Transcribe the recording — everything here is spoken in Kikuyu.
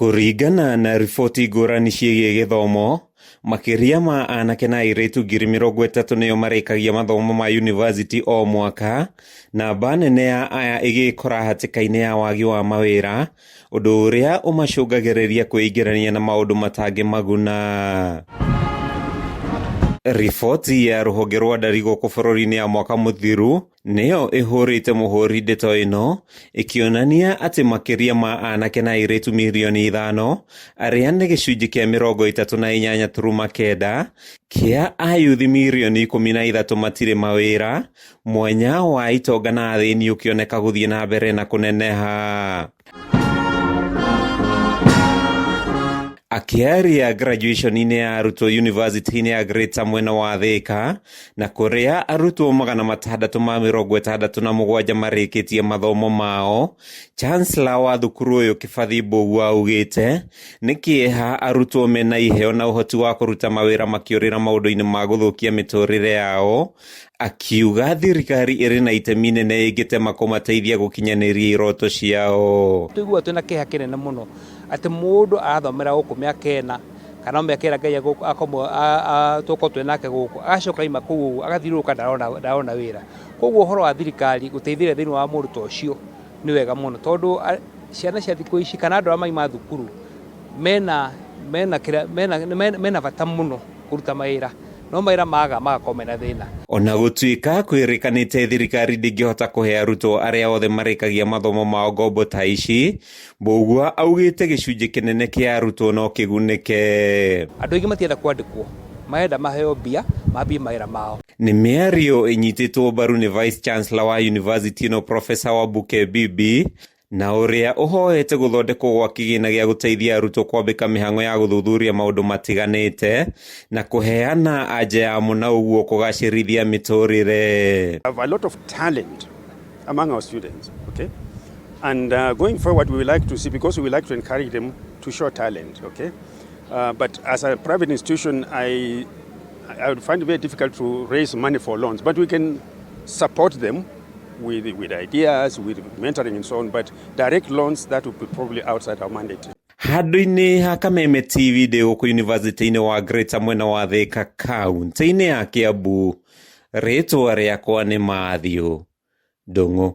Kũringana na riboti ngũrani ciĩgiĩ gĩthomo, makĩria ma anake na airĩtu 30,000 nĩo marĩkagia mathomo ma yunivasĩtĩ o mwaka, namba nene ya aya ĩgĩkora hatĩka-inĩ ya wagi wa mawĩra, ũndũ ũrĩa ũmacũngagĩrĩria kwĩingĩrania na maũndũ matangĩmaguna. Riboti ya rũhonge rwa ndari gũkũ bũrũri-inĩ ya mwaka mũthiru nĩyo ĩhũrĩte mũhũri ndeto ĩno ĩkĩonania atĩ makĩria ma anake na airĩtu mirioni 5 arĩa nĩ gĩcunjĩ kĩa 38.9 kĩa ayuthi mirioni 13 matirĩ mawĩra, mwanya wa itonga na athĩni ũkĩoneka gũthiĩ na mbere na kũneneha. Akĩaria graduation-inĩ ya arutwo yunivasĩtĩ-inĩ ya Greater mwena wa Thika na kũrĩa arutwo 667 marĩkĩtie mathomo mao, Chancellor wa thukuru ũyũ Kĩbathi Mbũgua augĩte nĩ kĩeha arutwo mena iheo na ũhoti wa kũruta mawĩra makĩũrĩra maũndũ-inĩ ma gũthũkia mĩtũrĩre yao, akiuga thirikari ĩrĩ na itemi inene ĩngĩtema kũmateithia gũkinyanĩria iroto ciao. Tũiguaga twĩna kĩeha kĩnene mũno atĩ mũndũ arathomera gũkũ mĩaka 4 kana o mĩaka ĩrĩa Ngai tũkorwo twĩ nake gũkũ, agacoka aima kũu ũguo agathiũrũrũka ndarona wĩra. Koguo ũhoro wa thirikari gũteithĩrĩria thĩinĩ wa mũndũ ta ũcio nĩ wega mũno, tondũ ciana cia thikũ ici kana andũ arĩa mauma thukuru mena mena mena mena bata mũno kũruta mawĩra, no mawĩra maga magakorwo mena thĩna. Ona gũtuĩka kwĩrĩkanĩte thirikari ndĩngĩhota kũhe arutwo arĩa othe marĩkagia mathomo mao ngombo ta ici, Mbũgua augĩte gĩcunjĩ kĩnene kĩa arutwo no kĩgunĩke. Andũ aingĩ matienda kwandĩkwo, marenda maheo mbia mambie mawĩra mao. Nĩ mĩario ĩnyitĩtwo mbaru nĩ Vice Chancellor wa yunivasĩtĩ ĩno Professor Wabuke Bibi na ũrĩa ũhoete gũthondekwo gwa kĩgĩna gĩa gũteithia arutwo kwambĩka mĩhang'o ya gũthuthuria maũndũ matiganĩte na kũheana anja ya mũna ũguo kũgacĩrithia mĩtũrĩre. Have a lot of talent among our students, okay? And going forward, we would like to see, because we would like to encourage them to show talent, okay? But as a private institution, I would find it very difficult to raise money for loans, but we can support them with ideas, with mentoring and so on, but direct loans, that would be probably outside our mandate. Handũ-inĩ ha Kameme TV ndĩ gũkũ yunivasĩtĩ-inĩ wa Greater mwena wa Thika kaunti-inĩ ya Kiambu, rĩtwa rĩakwa nĩ Matthew Ndung'u.